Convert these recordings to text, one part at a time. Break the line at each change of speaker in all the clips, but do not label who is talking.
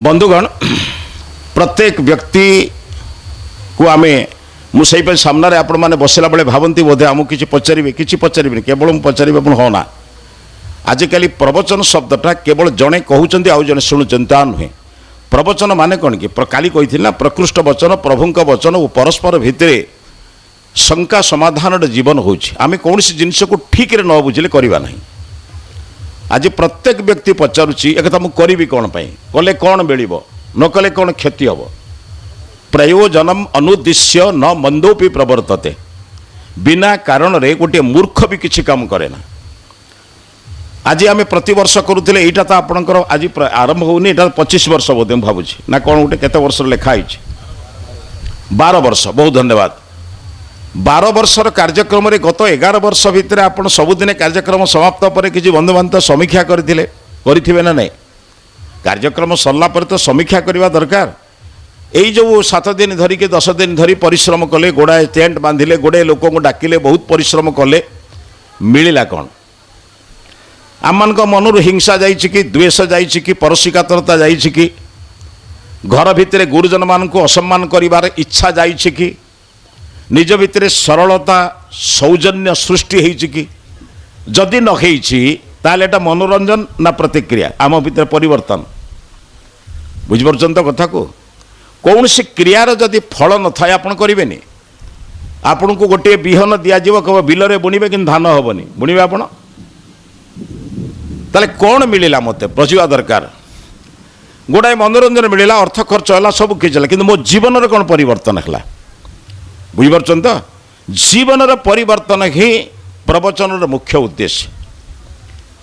ବନ୍ଧୁଗଣ, ପ୍ରତ୍ୟେକ ବ୍ୟକ୍ତିକୁ ଆମେ, ମୁଁ ସେଇପାଇଁ ସାମ୍ନାରେ ଆପଣମାନେ ବସିଲା ବେଳେ ଭାବନ୍ତି ବୋଧେ ଆମକୁ କିଛି ପଚାରିବେ। କିଛି ପଚାରିବେନି, କେବଳ ମୁଁ ପଚାରିବି, ଆପଣ ହଁ ନା। ଆଜିକାଲି ପ୍ରବଚନ ଶବ୍ଦଟା କେବଳ ଜଣେ କହୁଛନ୍ତି ଆଉ ଜଣେ ଶୁଣୁଛନ୍ତି ତା ନୁହେଁ। ପ୍ରବଚନ ମାନେ କ'ଣ କି? କାଲି କହିଥିଲି ନା, ପ୍ରକୃଷ୍ଟ ବଚନ, ପ୍ରଭୁଙ୍କ ବଚନ ଓ ପରସ୍ପର ଭିତରେ ଶଙ୍କା ସମାଧାନର ଜୀବନ ହେଉଛି। ଆମେ କୌଣସି ଜିନିଷକୁ ଠିକ୍ରେ ନ ବୁଝିଲେ କରିବା ନାହିଁ। ଆଜି ପ୍ରତ୍ୟେକ ବ୍ୟକ୍ତି ପଚାରୁଛି, ଏକଥା ମୁଁ କରିବି କ'ଣ ପାଇଁ, କଲେ କ'ଣ ମିଳିବ, ନ କଲେ କ'ଣ କ୍ଷତି ହେବ? ପ୍ରୟୋଜନମ ଅନୁଦ୍ଦିଶ୍ୟ ନ ମନ୍ଦୋପି ପ୍ରବର୍ତ୍ତତେ। ବିନା କାରଣରେ ଗୋଟିଏ ମୂର୍ଖ ବି କିଛି କାମ କରେ ନା। ଆଜି ଆମେ ପ୍ରତିବର୍ଷ କରୁଥିଲେ, ଏଇଟା ତ ଆପଣଙ୍କର ଆଜି ଆରମ୍ଭ ହେଉନି, ଏଇଟା 25 ବର୍ଷ ବୋଧେ ମୁଁ ଭାବୁଛି, ନା କ'ଣ ଗୋଟେ କେତେ ବର୍ଷର ଲେଖା ହେଇଛି? 12 ବର୍ଷ। ବହୁତ ଧନ୍ୟବାଦ। 12 ବର୍ଷର କାର୍ଯ୍ୟକ୍ରମରେ ଗତ 11 ବର୍ଷ ଭିତରେ ଆପଣ ସବୁଦିନେ କାର୍ଯ୍ୟକ୍ରମ ସମାପ୍ତ ପରେ କିଛି ବନ୍ଧୁବାନ୍ଧବ ସମୀକ୍ଷା କରିଥିଲେ, କରିଥିବେ ନା ନାହିଁ? କାର୍ଯ୍ୟକ୍ରମ ସରିଲା ପରେ ତ ସମୀକ୍ଷା କରିବା ଦରକାର। ଏଇ ଯେଉଁ 7 ଦିନ ଧରିକି 10 ଦିନ ଧରି ପରିଶ୍ରମ କଲେ, ଗୋଡ଼ାଏ ଟେଣ୍ଟ ବାନ୍ଧିଲେ, ଗୋଡ଼ାଏ ଲୋକଙ୍କୁ ଡାକିଲେ, ବହୁତ ପରିଶ୍ରମ କଲେ, ମିଳିଲା କ'ଣ? ଆମମାନଙ୍କ ମନରୁ ହିଂସା ଯାଇଛି କି? ଦ୍ୱେଷ ଯାଇଛି କି? ପରଶିକାତରତା ଯାଇଛି କି? ଘର ଭିତରେ ଗୁରୁଜନମାନଙ୍କୁ ଅସମ୍ମାନ କରିବାର ଇଚ୍ଛା ଯାଇଛି କି? ନିଜ ଭିତରେ ସରଳତା, ସୌଜନ୍ୟ ସୃଷ୍ଟି ହେଇଛି କି? ଯଦି ନ ହେଇଛି, ତାହେଲେ ଏଇଟା ମନୋରଞ୍ଜନ ନା ପ୍ରତିକ୍ରିୟା, ଆମ ଭିତରେ ପରିବର୍ତ୍ତନ? ବୁଝିପାରୁଛନ୍ତି ତ କଥାକୁ? କୌଣସି କ୍ରିୟାର ଯଦି ଫଳ ନଥାଏ, ଆପଣ କରିବେନି। ଆପଣଙ୍କୁ ଗୋଟିଏ ବିହନ ଦିଆଯିବ, କେବଳ ବିଲରେ ବୁଣିବେ, କିନ୍ତୁ ଧାନ ହେବନି, ବୁଣିବେ ଆପଣ? ତାହେଲେ କ'ଣ ମିଳିଲା ମୋତେ ବୁଝିବା ଦରକାର। ଗୋଟାଏ ମନୋରଞ୍ଜନ ମିଳିଲା, ଅର୍ଥ ଖର୍ଚ୍ଚ ହେଲା, ସବୁ କିଛି ହେଲା, କିନ୍ତୁ ମୋ ଜୀବନରେ କ'ଣ ପରିବର୍ତ୍ତନ ହେଲା? ବୁଝିପାରୁଛନ୍ତି ତ? ଜୀବନର ପରିବର୍ତ୍ତନ ହିଁ ପ୍ରବଚନର ମୁଖ୍ୟ ଉଦ୍ଦେଶ୍ୟ।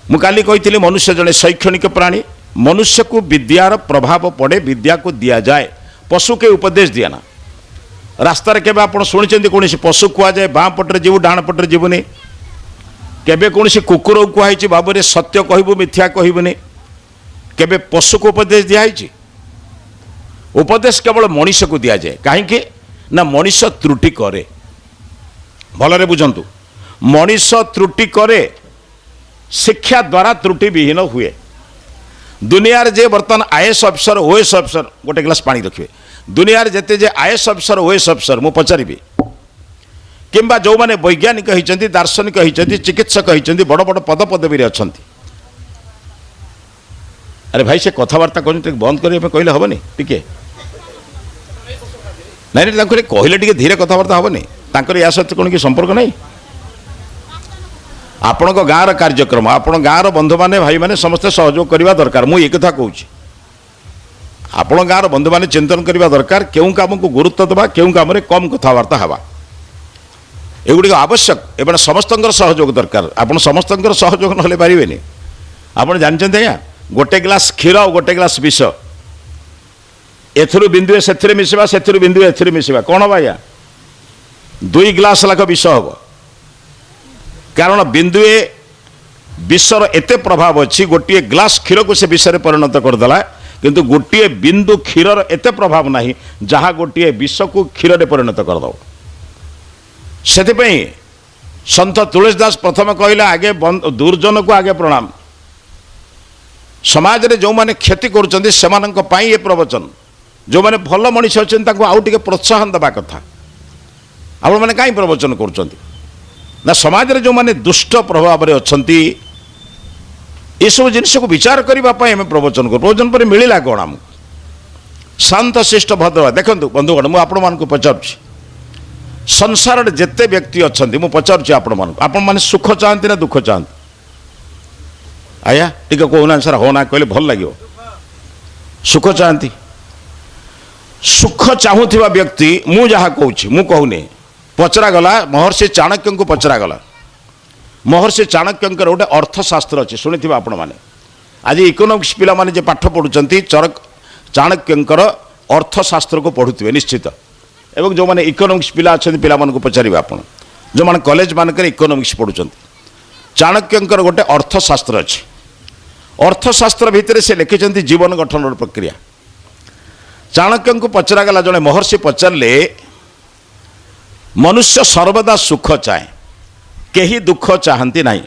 ମୁଁ କାଲି କହିଥିଲି, ମନୁଷ୍ୟ ଜଣେ ଶୈକ୍ଷଣିକ ପ୍ରାଣୀ। ମନୁଷ୍ୟକୁ ବିଦ୍ୟାର ପ୍ରଭାବ ପଡ଼େ, ବିଦ୍ୟାକୁ ଦିଆଯାଏ। ପଶୁ କେହି ଉପଦେଶ ଦିଏ ନା। ରାସ୍ତାରେ କେବେ ଆପଣ ଶୁଣିଛନ୍ତି କୌଣସି ପଶୁ କୁହାଯାଏ, ବାଁ ପଟରେ ଯିବୁ, ଡାହାଣ ପଟରେ ଯିବୁନି? କେବେ କୌଣସି କୁକୁରକୁ କୁହାହେଇଛି, ବାବୁରେ ସତ୍ୟ କହିବୁ, ମିଥ୍ୟା କହିବୁନି? କେବେ ପଶୁକୁ ଉପଦେଶ ଦିଆହେଇଛି? ଉପଦେଶ କେବଳ ମଣିଷକୁ ଦିଆଯାଏ। କାହିଁକି ନା ମଣିଷ ତ୍ରୁଟି କରେ। ଭଲରେ ବୁଝନ୍ତୁ, ମଣିଷ ତ୍ରୁଟି କରେ, ଶିକ୍ଷା ଦ୍ୱାରା ତ୍ରୁଟି ବିହୀନ ହୁଏ। ଦୁନିଆରେ ଯେ ବର୍ତ୍ତମାନ ଆଇଏଏସ୍ ଅଫିସର, ଓଏଏସ୍ ଅଫିସର, ଗୋଟେ ଗ୍ଲାସ୍ ପାଣି ରଖିବେ। ଦୁନିଆରେ ଯେତେ ଯେ ଆଇଏଏସ୍ ଅଫିସର, ଓଏଏସ୍ ଅଫିସର ମୁଁ ପଚାରିବି, କିମ୍ବା ଯେଉଁମାନେ ବୈଜ୍ଞାନିକ ହେଇଛନ୍ତି, ଦାର୍ଶନିକ ହେଇଛନ୍ତି, ଚିକିତ୍ସକ ହେଇଛନ୍ତି, ବଡ଼ ବଡ଼ ପଦପଦବୀରେ ଅଛନ୍ତି। ଆରେ ଭାଇ, ସେ କଥାବାର୍ତ୍ତା କରୁଛନ୍ତି, ଟିକେ ବନ୍ଦ କରିବା ପାଇଁ କହିଲେ ହେବନି ଟିକେ? ନାଇଁ ନାଇଁ, ତାଙ୍କୁ କହିଲେ ଟିକେ ଧୀରେ କଥାବାର୍ତ୍ତା ହେବନି? ତାଙ୍କର ୟା ସହିତ କ'ଣ କି ସମ୍ପର୍କ ନାହିଁ? ଆପଣଙ୍କ ଗାଁର କାର୍ଯ୍ୟକ୍ରମ, ଆପଣ ଗାଁର ବନ୍ଧୁମାନେ, ଭାଇମାନେ ସମସ୍ତେ ସହଯୋଗ କରିବା ଦରକାର। ମୁଁ ଏ କଥା କହୁଛି, ଆପଣ ଗାଁର ବନ୍ଧୁମାନେ ଚିନ୍ତନ କରିବା ଦରକାର, କେଉଁ କାମକୁ ଗୁରୁତ୍ୱ ଦେବା, କେଉଁ କାମରେ କମ୍ କଥାବାର୍ତ୍ତା ହେବା। ଏଗୁଡ଼ିକ ଆବଶ୍ୟକ ଏବଂ ସମସ୍ତଙ୍କର ସହଯୋଗ ଦରକାର। ଆପଣ ସମସ୍ତଙ୍କର ସହଯୋଗ ନହେଲେ ପାରିବେନି। ଆପଣ ଜାଣିଛନ୍ତି ଆଜ୍ଞା, ଗୋଟେ ଗ୍ଲାସ୍ କ୍ଷୀର ଆଉ ଗୋଟେ ଗ୍ଲାସ୍ ବିଷ, ଏଥିରୁ ବିନ୍ଦୁଏ ସେଥିରେ ମିଶିବା, ସେଥିରୁ ବିନ୍ଦୁଏ ଏଥିରେ ମିଶିବା, କ'ଣ ହେବ ଆଜ୍ଞା? 2 ଗ୍ଲାସ୍ ଲାଖ ବିଷ ହେବ। କାରଣ ବିନ୍ଦୁଏ ବିଷର ଏତେ ପ୍ରଭାବ ଅଛି, ଗୋଟିଏ ଗ୍ଲାସ୍ କ୍ଷୀରକୁ ସେ ବିଷରେ ପରିଣତ କରିଦେଲା। କିନ୍ତୁ ଗୋଟିଏ ବିନ୍ଦୁ କ୍ଷୀରର ଏତେ ପ୍ରଭାବ ନାହିଁ, ଯାହା ଗୋଟିଏ ବିଷକୁ କ୍ଷୀରରେ ପରିଣତ କରିଦେବ। ସେଥିପାଇଁ ସନ୍ଥ ତୁଳସୀ ଦାସ ପ୍ରଥମେ କହିଲେ, ଆଗେ ଦୁର୍ଜନକୁ ଆଗେ ପ୍ରଣାମ। ସମାଜରେ ଯେଉଁମାନେ କ୍ଷତି କରୁଛନ୍ତି, ସେମାନଙ୍କ ପାଇଁ ଏ ପ୍ରବଚନ। ଯେଉଁମାନେ ଭଲ ମଣିଷ ଅଛନ୍ତି, ତାଙ୍କୁ ଆଉ ଟିକେ ପ୍ରୋତ୍ସାହନ ଦେବା କଥା। ଆପଣମାନେ କାହିଁ ପ୍ରବଚନ କରୁଛନ୍ତି? ନା, ସମାଜରେ ଯେଉଁମାନେ ଦୁଷ୍ଟ ପ୍ରଭାବରେ ଅଛନ୍ତି, ଏସବୁ ଜିନିଷକୁ ବିଚାର କରିବା ପାଇଁ ଆମେ ପ୍ରବଚନ କରୁ। ପ୍ରବଚନ ପରେ ମିଳିଲା କ'ଣ ଆମକୁ? ଶାନ୍ତ, ଶିଷ୍ଟ, ଭଦ୍ର। ଦେଖନ୍ତୁ ବନ୍ଧୁଗଣ, ମୁଁ ଆପଣମାନଙ୍କୁ ପଚାରୁଛି, ସଂସାରରେ ଯେତେ ବ୍ୟକ୍ତି ଅଛନ୍ତି, ମୁଁ ପଚାରୁଛି ଆପଣମାନଙ୍କୁ, ଆପଣମାନେ ସୁଖ ଚାହାନ୍ତି ନା ଦୁଃଖ ଚାହାନ୍ତି? ଆଜ୍ଞା, ଟିକେ କହୁନାହାନ୍ତି ସାର୍, ହଁ ନା କହିଲେ ଭଲ ଲାଗିବ। ସୁଖ ଚାହାନ୍ତି? ସୁଖ ଚାହୁଁଥିବା ବ୍ୟକ୍ତି, ମୁଁ ଯାହା କହୁଛି, ମୁଁ କହୁନି, ପଚରାଗଲା, ମହର୍ଷି ଚାଣକ୍ୟଙ୍କୁ ପଚରାଗଲା। ମହର୍ଷି ଚାଣକ୍ୟଙ୍କର ଗୋଟେ ଅର୍ଥଶାସ୍ତ୍ର ଅଛି, ଶୁଣିଥିବେ ଆପଣମାନେ। ଆଜି ଇକୋନୋମିକ୍ସ ପିଲାମାନେ ଯେ ପାଠ ପଢ଼ୁଛନ୍ତି, ଚରକ ଚାଣକ୍ୟଙ୍କର ଅର୍ଥଶାସ୍ତ୍ରକୁ ପଢ଼ୁଥିବେ ନିଶ୍ଚିତ। ଏବଂ ଯେଉଁମାନେ ଇକୋନୋମିକ୍ସ ପିଲା ଅଛନ୍ତି, ପିଲାମାନଙ୍କୁ ପଚାରିବେ ଆପଣ, ଯେଉଁମାନେ କଲେଜ ମାନଙ୍କରେ ଇକୋନୋମିକ୍ସ ପଢ଼ୁଛନ୍ତି, ଚାଣକ୍ୟଙ୍କର ଗୋଟେ ଅର୍ଥଶାସ୍ତ୍ର ଅଛି। ଅର୍ଥଶାସ୍ତ୍ର ଭିତରେ ସେ ଲେଖିଛନ୍ତି ଜୀବନ ଗଠନର ପ୍ରକ୍ରିୟା। ଚାଣକ୍ୟଙ୍କୁ ପଚରାଗଲା, ଜଣେ ମହର୍ଷି ପଚାରିଲେ, ମନୁଷ୍ୟ ସର୍ବଦା ସୁଖ ଚାହେଁ, କେହି ଦୁଃଖ ଚାହାନ୍ତି ନାହିଁ।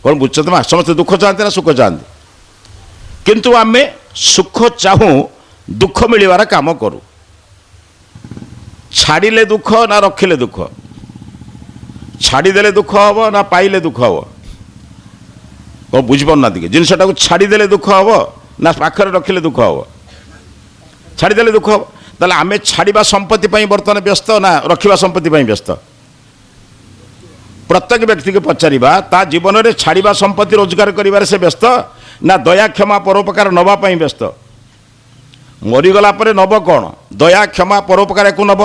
କ'ଣ ବୁଝୁଛନ୍ତି ମା? ସମସ୍ତେ ଦୁଃଖ ଚାହାନ୍ତି ନା ସୁଖ ଚାହାନ୍ତି? କିନ୍ତୁ ଆମେ ସୁଖ ଚାହୁଁ, ଦୁଃଖ ମିଳିବାର କାମ କରୁ। ଛାଡ଼ିଲେ ଦୁଃଖ ନା ରଖିଲେ ଦୁଃଖ? ଛାଡ଼ିଦେଲେ ଦୁଃଖ ହେବ ନା ପାଇଲେ ଦୁଃଖ ହେବ? କ'ଣ ବୁଝିପାରୁନାହାନ୍ତି କି? ଜିନିଷଟାକୁ ଛାଡ଼ିଦେଲେ ଦୁଃଖ ହେବ ନା ପାଖରେ ରଖିଲେ ଦୁଃଖ ହେବ? ଛାଡ଼ିଦେଲେ ଦୁଃଖ ହେବ। ତାହେଲେ ଆମେ ଛାଡ଼ିବା ସମ୍ପତ୍ତି ପାଇଁ ବର୍ତ୍ତମାନ ବ୍ୟସ୍ତ ନା ରଖିବା ସମ୍ପତ୍ତି ପାଇଁ ବ୍ୟସ୍ତ? ପ୍ରତ୍ୟେକ ବ୍ୟକ୍ତିକୁ ପଚାରିବା, ତା ଜୀବନରେ ଛାଡ଼ିବା ସମ୍ପତ୍ତି ରୋଜଗାର କରିବାରେ ସେ ବ୍ୟସ୍ତ ନା ଦୟା କ୍ଷମା ପରୋପକାର ନେବା ପାଇଁ ବ୍ୟସ୍ତ? ମରିଗଲା ପରେ ନେବ କ'ଣ? ଦୟା କ୍ଷମା ପରୋପକାର ୟାକୁ ନେବ,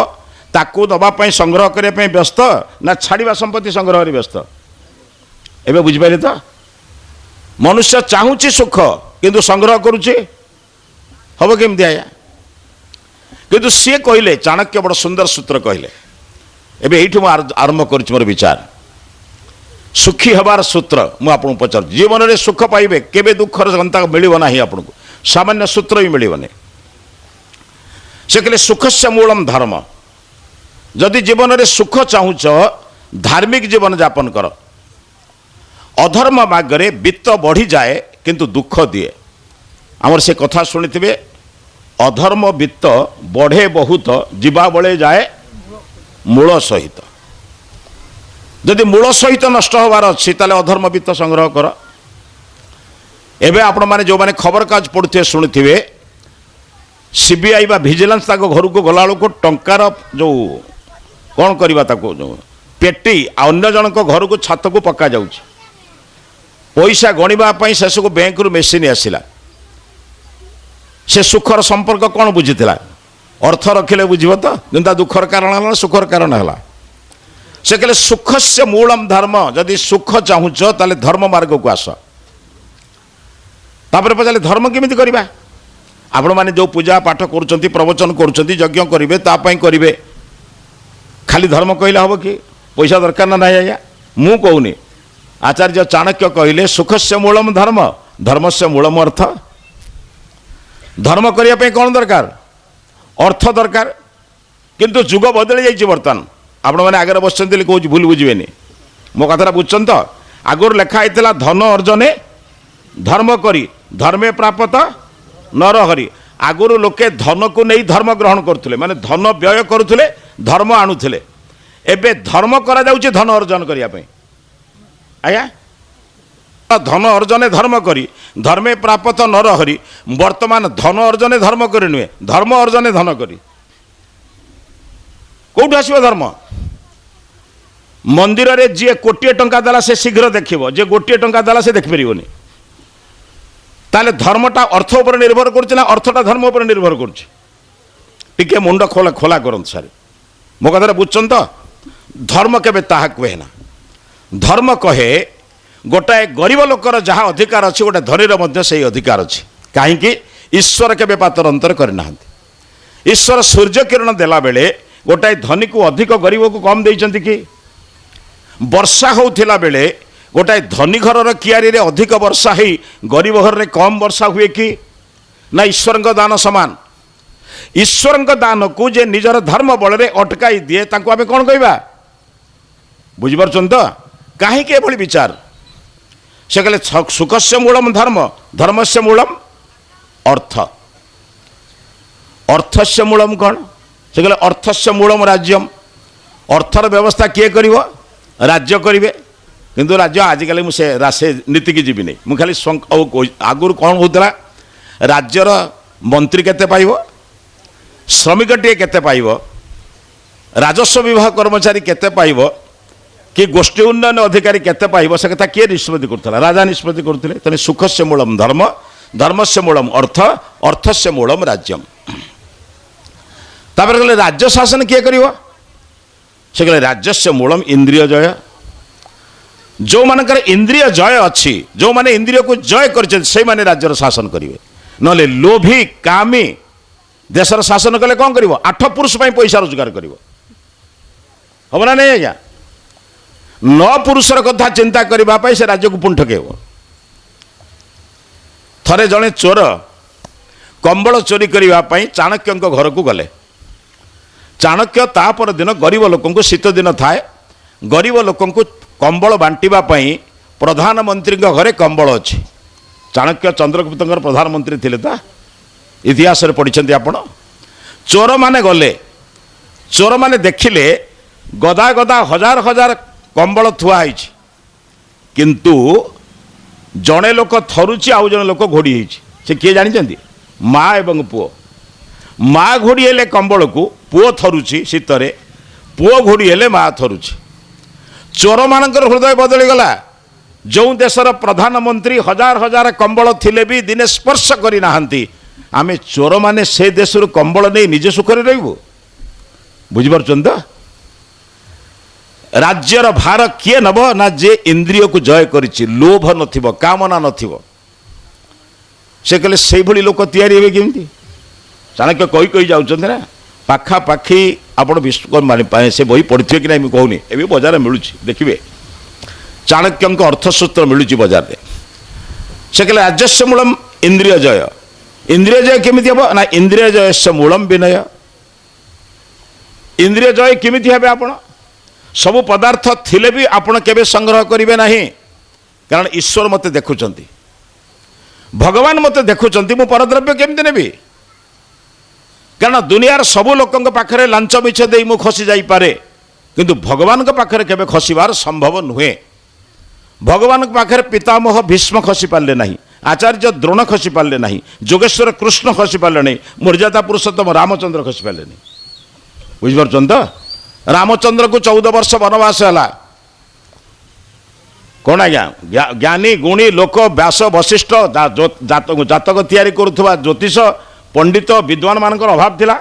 ତାକୁ ଦେବା ପାଇଁ ସଂଗ୍ରହ କରିବା ପାଇଁ ବ୍ୟସ୍ତ ନା ଛାଡ଼ିବା ସମ୍ପତ୍ତି ସଂଗ୍ରହରେ ବ୍ୟସ୍ତ? ଏବେ ବୁଝିପାରିଲେ ତ? ମନୁଷ୍ୟ ଚାହୁଁଛି ସୁଖ, କିନ୍ତୁ ସଂଗ୍ରହ କରୁଛି, ହବ କେମିତି ଆଜ୍ଞା? କିନ୍ତୁ ସିଏ କହିଲେ, ଚାଣକ୍ୟ ବଡ଼ ସୁନ୍ଦର ସୂତ୍ର କହିଲେ। ଏବେ ଏଇଠୁ ମୁଁ ଆରମ୍ଭ କରୁଛି ମୋର ବିଚାର। ସୁଖୀ ହେବାର ସୂତ୍ର ମୁଁ ଆପଣଙ୍କୁ ପଚାରୁଛି। ଜୀବନରେ ସୁଖ ପାଇବେ କେବେ? ଦୁଃଖର ଗନ୍ତା ମିଳିବ ନାହିଁ ଆପଣଙ୍କୁ, ସାମାନ୍ୟ ସୂତ୍ର ବି ମିଳିବନି। ସେ କହିଲେ, ସୁଖସ୍ୟ ମୂଳମ ଧର୍ମ। ଯଦି ଜୀବନରେ ସୁଖ ଚାହୁଁଛ, ଧାର୍ମିକ ଜୀବନ ଯାପନ କର। ଅଧର୍ମ ମାର୍ଗରେ ବିତ୍ତ ବଢ଼ିଯାଏ, କିନ୍ତୁ ଦୁଃଖ ଦିଏ। ଆମର ସେ କଥା ଶୁଣିଥିବେ, ଅଧର୍ମ ବିତ୍ତ ବଢ଼େ ବହୁତ, ଯିବା ବେଳେ ଯାଏ ମୂଳ ସହିତ। ଯଦି ମୂଳ ସହିତ ନଷ୍ଟ ହେବାର ଅଛି, ତାହେଲେ ଅଧର୍ମ ବିତ୍ତ ସଂଗ୍ରହ କର। ଏବେ ଆପଣମାନେ ଯେଉଁମାନେ ଖବରକାଗଜ ପଢ଼ୁଥିବେ, ଶୁଣିଥିବେ, ସିବିଆଇ ବା ଭିଜିଲାନ୍ସ ତାଙ୍କ ଘରକୁ ଗଲାବେଳକୁ ଟଙ୍କାର ଯେଉଁ କ'ଣ କରିବା ତାକୁ, ଯେଉଁ ପେଟି ଅନ୍ୟ ଜଣଙ୍କ ଘରକୁ ଛାତକୁ ପକାଯାଉଛି ପଇସା ଗଣିବା ପାଇଁ। ଶେଷକୁ ବ୍ୟାଙ୍କରୁ ମେସିନ୍ ଆସିଲା। ସେ ସୁଖର ସମ୍ପର୍କ କ'ଣ ବୁଝିଥିଲା? ଅର୍ଥ ରଖିଲେ ବୁଝିବ ତ, କିନ୍ତୁ ତା ଦୁଃଖର କାରଣ ହେଲା ନା ସୁଖର କାରଣ ହେଲା? ସେ କହିଲେ, ସୁଖସ୍ୟ ମୂଳମ ଧର୍ମ। ଯଦି ସୁଖ ଚାହୁଁଛ, ତାହେଲେ ଧର୍ମ ମାର୍ଗକୁ ଆସ। ତାପରେ ପଚାରିଲେ, ଧର୍ମ କେମିତି କରିବା? ଆପଣମାନେ ଯେଉଁ ପୂଜା ପାଠ କରୁଛନ୍ତି, ପ୍ରବଚନ କରୁଛନ୍ତି, ଯଜ୍ଞ କରିବେ, ତା ପାଇଁ କରିବେ। ଖାଲି ଧର୍ମ କହିଲେ ହେବ କି? ପଇସା ଦରକାର ନା ନାହିଁ ଆଜ୍ଞା? ମୁଁ କହୁନି, ଆଚାର୍ଯ୍ୟ ଚାଣକ୍ୟ କହିଲେ, ସୁଖସ୍ୟ ମୂଳମ ଧର୍ମ, ଧର୍ମସ୍ୟ ମୂଳମ ଅର୍ଥ। ଧର୍ମ କରିବା ପାଇଁ କ'ଣ ଦରକାର? ଅର୍ଥ ଦରକାର। କିନ୍ତୁ ଯୁଗ ବଦଳି ଯାଇଛି ବର୍ତ୍ତମାନ। ଆପଣମାନେ ଆଗରେ ବସିଛନ୍ତି ବୋଲି କହୁଛି, ଭୁଲ ବୁଝିବେନି। ମୋ କଥାଟା ବୁଝୁଛନ୍ତି ତ? ଆଗରୁ ଲେଖା ହେଇଥିଲା, ଧନ ଅର୍ଜନେ ଧର୍ମ କରି, ଧର୍ମେ ପ୍ରାପତ ନରହରି। ଆଗରୁ ଲୋକେ ଧନକୁ ନେଇ ଧର୍ମ ଗ୍ରହଣ କରୁଥିଲେ, ମାନେ ଧନ ବ୍ୟୟ କରୁଥିଲେ, ଧର୍ମ ଆଣୁଥିଲେ। ଏବେ ଧର୍ମ କରାଯାଉଛି ଧନ ଅର୍ଜନ କରିବା ପାଇଁ ଆଜ୍ଞା। ଧନ ଅର୍ଜନେ ଧର୍ମ କରି, ଧର୍ମେ ପ୍ରାପତ ନରହରି। ବର୍ତ୍ତମାନ ଧନ ଅର୍ଜନେ ଧର୍ମ କରି ନୁହେଁ, ଧର୍ମ ଅର୍ଜନେ ଧନ କରି। କୋଉଠୁ ଆସିବ ଧର୍ମ? ମନ୍ଦିରରେ ଯିଏ କୋଟିଏ ଟଙ୍କା ଦେଲା, ସେ ଶୀଘ୍ର ଦେଖିବ। ଯିଏ 1 ଟଙ୍କା ଦେଲା, ସେ ଦେଖିପାରିବନି। ତାହେଲେ ଧର୍ମଟା ଅର୍ଥ ଉପରେ ନିର୍ଭର କରୁଛି ନା ଅର୍ଥଟା ଧର୍ମ ଉପରେ ନିର୍ଭର କରୁଛି? ଟିକେ ମୁଣ୍ଡ ଖୋଲା ଖୋଲା କରନ୍ତୁ ସାର୍। ମୋ କଥାଟା ବୁଝୁଛନ୍ତି ତ? ଧର୍ମ କେବେ ତାହା କୁହେ ନା। ଧର୍ମ କହେ, ଗୋଟାଏ ଗରିବ ଲୋକର ଯାହା ଅଧିକାର ଅଛି, ଗୋଟେ ଧନୀର ମଧ୍ୟ ସେଇ ଅଧିକାର ଅଛି। କାହିଁକି? ଈଶ୍ୱର କେବେ ପାତର ଅନ୍ତର କରିନାହାନ୍ତି। ଈଶ୍ୱର ସୂର୍ଯ୍ୟ କିରଣ ଦେଲାବେଳେ ଗୋଟାଏ ଧନୀକୁ ଅଧିକ, ଗରିବକୁ କମ୍ ଦେଇଛନ୍ତି କି? ବର୍ଷା ହେଉଥିଲା ବେଳେ ଗୋଟାଏ ଧନୀ ଘରର କିଆରିରେ ଅଧିକ ବର୍ଷା ହେଇ ଗରିବ ଘରରେ କମ୍ ବର୍ଷା ହୁଏ କି ନା? ଈଶ୍ୱରଙ୍କ ଦାନ ସମାନ। ଈଶ୍ୱରଙ୍କ ଦାନକୁ ଯେ ନିଜର ଧର୍ମ ବଳରେ ଅଟକାଇ ଦିଏ, ତାଙ୍କୁ ଆମେ କ'ଣ କହିବା? ବୁଝିପାରୁଛନ୍ତି ତ କାହିଁକି ଏଭଳି ବିଚାର? ସେ କହିଲେ, ସୁଖସ୍ୟ ମୂଳମ ଧର୍ମ, ଧର୍ମସ୍ୟ ମୂଳମ ଅର୍ଥ, ଅର୍ଥସ୍ୟ ମୂଳମ କ'ଣ? ସେ କହିଲେ, ଅର୍ଥସ୍ୟ ମୂଳମ ରାଜ୍ୟମ। ଅର୍ଥର ବ୍ୟବସ୍ଥା କିଏ କରିବ? ରାଜ୍ୟ କରିବେ। କିନ୍ତୁ ରାଜ୍ୟ ଆଜିକାଲି, ମୁଁ ସେ ନୀତିକି ଯିବିନି। ମୁଁ ଖାଲି ଆଉ ଆଗରୁ କ'ଣ ହେଉଥିଲା? ରାଜ୍ୟର ମନ୍ତ୍ରୀ କେତେ ପାଇବ, ଶ୍ରମିକଟିଏ କେତେ ପାଇବ, ରାଜସ୍ୱ ବିଭାଗ କର୍ମଚାରୀ କେତେ ପାଇବ କି ଗୋଷ୍ଠୀ ଉନ୍ନୟନ ଅଧିକାରୀ କେତେ ପାଇବ, ସେ କଥା କିଏ ନିଷ୍ପତ୍ତି କରୁଥିଲା? ରାଜା ନିଷ୍ପତ୍ତି କରୁଥିଲେ। ତେଣୁ ସୁଖସ୍ୟ ମୂଳମ ଧର୍ମ, ଧର୍ମସ୍ୟ ମୂଳମ ଅର୍ଥ, ଅର୍ଥସ୍ୟ ମୂଳମ ରାଜ୍ୟମ। ତାପରେ କହିଲେ, ରାଜ୍ୟ ଶାସନ କିଏ କରିବ? ସେ କହିଲେ, ରାଜ୍ୟସ୍ୟ ମୂଳମ ଇନ୍ଦ୍ରିୟ ଜୟ। ଯେଉଁମାନଙ୍କର ଇନ୍ଦ୍ରିୟ ଜୟ ଅଛି, ଯେଉଁମାନେ ଇନ୍ଦ୍ରିୟକୁ ଜୟ କରିଛନ୍ତି, ସେଇମାନେ ରାଜ୍ୟର ଶାସନ କରିବେ। ନହେଲେ ଲୋଭୀ କାମୀ ଦେଶର ଶାସନ କଲେ କ'ଣ କରିବ? ଆଠ ପୁରୁଷ ପାଇଁ ପଇସା ରୋଜଗାର କରିବ। ହବ ନା ନାଇଁ ଆଜ୍ଞା? ନଅ ପୁରୁଷର କଥା ଚିନ୍ତା କରିବା ପାଇଁ ସେ ରାଜ୍ୟକୁ ପୁଣି ଠକେଇବ। ଥରେ ଜଣେ ଚୋର କମ୍ବଳ ଚୋରି କରିବା ପାଇଁ ଚାଣକ୍ୟଙ୍କ ଘରକୁ ଗଲେ। ଚାଣକ୍ୟ ତା ପରଦିନ ଗରିବ ଲୋକଙ୍କୁ, ଶୀତ ଦିନ ଥାଏ, ଗରିବ ଲୋକଙ୍କୁ କମ୍ବଳ ବାଣ୍ଟିବା ପାଇଁ ପ୍ରଧାନମନ୍ତ୍ରୀଙ୍କ ଘରେ କମ୍ବଳ ଅଛି। ଚାଣକ୍ୟ ଚନ୍ଦ୍ରଗୁପ୍ତଙ୍କର ପ୍ରଧାନମନ୍ତ୍ରୀ ଥିଲେ ତ, ଇତିହାସରେ ପଢ଼ିଛନ୍ତି ଆପଣ। ଚୋରମାନେ ଗଲେ, ଚୋରମାନେ ଦେଖିଲେ ଗଦା ଗଦା ହଜାର ହଜାର କମ୍ବଳ ଥୁଆ ହେଇଛି, କିନ୍ତୁ ଜଣେ ଲୋକ ଥରୁଛି, ଆଉ ଜଣେ ଲୋକ ଘୋଡ଼ି ହେଇଛି। ସେ କିଏ ଜାଣିଛନ୍ତି? ମା ଏବଂ ପୁଅ। ମା ଘୋଡ଼ି ହେଲେ କମ୍ବଳକୁ, ପୁଅ ଥରୁଛି ଶୀତରେ, ପୁଅ ଘୋଡ଼ି ହେଲେ ମା ଥରୁଛି। ଚୋରମାନଙ୍କର ହୃଦୟ ବଦଳିଗଲା। ଯେଉଁ ଦେଶର ପ୍ରଧାନମନ୍ତ୍ରୀ ହଜାର ହଜାର କମ୍ବଳ ଥିଲେ ବି ଦିନେ ସ୍ପର୍ଶ କରିନାହାନ୍ତି, ଆମେ ଚୋରମାନେ ସେ ଦେଶରୁ କମ୍ବଳ ନେଇ ନିଜେ ସୁଖରେ ରହିବୁ? ବୁଝିପାରୁଛନ୍ତି ତ? ରାଜ୍ୟର ଭାର କିଏ ନେବ? ନା ଯେ ଇନ୍ଦ୍ରିୟକୁ ଜୟ କରିଛି, ଲୋଭ ନଥିବ, କାମନା ନଥିବ। ସେ କହିଲେ ସେଇଭଳି ଲୋକ ତିଆରି ହେବେ କେମିତି? ଚାଣକ୍ୟ କହି କହି ଯାଉଛନ୍ତି ନା। ପାଖାପାଖି ଆପଣ ବିଶ୍ୱ ସେ ବହି ପଢ଼ିଥିବେ କି ନାହିଁ ମୁଁ କହୁନି, ଏବେ ବଜାରରେ ମିଳୁଛି, ଦେଖିବେ ଚାଣକ୍ୟଙ୍କ ଅର୍ଥସୂତ୍ର ମିଳୁଛି ବଜାରରେ। ସେ କହିଲେ ରାଜସ୍ୟ ମୂଳମ ଇନ୍ଦ୍ରିୟ ଜୟ। ଇନ୍ଦ୍ରିୟ ଜୟ କେମିତି ହେବ? ନା ଇନ୍ଦ୍ରିୟ ଜୟସ୍ୟ ମୂଳମ ବିନୟ। ଇନ୍ଦ୍ରିୟ ଜୟ କେମିତି ହେବେ ଆପଣ? ସବୁ ପଦାର୍ଥ ଥିଲେ ବି ଆପଣ କେବେ ସଂଗ୍ରହ କରିବେ ନାହିଁ, କାରଣ ଈଶ୍ୱର ମୋତେ ଦେଖୁଛନ୍ତି, ଭଗବାନ ମୋତେ ଦେଖୁଛନ୍ତି, ମୁଁ ପରଦ୍ରବ୍ୟ କେମିତି ନେବି? କାରଣ ଦୁନିଆର ସବୁ ଲୋକଙ୍କ ପାଖରେ ଲାଞ୍ଚ ମିଛ ଦେଇ ମୁଁ ଖସି ଯାଇପାରେ, କିନ୍ତୁ ଭଗବାନଙ୍କ ପାଖରେ କେବେ ଖସିବାର ସମ୍ଭବ ନୁହେଁ। ଭଗବାନଙ୍କ ପାଖରେ ପିତାମହ ଭୀଷ୍ମ ଖସି ପାରିଲେ ନାହିଁ, ଆଚାର୍ଯ୍ୟ ଦ୍ରୋଣ ଖସି ପାରିଲେ ନାହିଁ, ଯୋଗେଶ୍ୱର କୃଷ୍ଣ ଖସି ପାରିଲେ ନାହିଁ, ମର୍ଯ୍ୟାଦା ପୁରୁଷୋତ୍ତମ ରାମଚନ୍ଦ୍ର ଖସି ପାରିଲେ ନାହିଁ। ବୁଝିପାରୁଛନ୍ତି ତ? ରାମଚନ୍ଦ୍ରକୁ 14 ବର୍ଷ ବନବାସ ହେଲା। କ'ଣ ଆଜ୍ଞା, ଜ୍ଞାନୀ ଗୁଣୀ ଲୋକ ବ୍ୟାସ ବଶିଷ୍ଠ ଜାତକ ତିଆରି କରୁଥିବା ଜ୍ୟୋତିଷ ପଣ୍ଡିତ ବିଦ୍ୱାନମାନଙ୍କର ଅଭାବ ଥିଲା?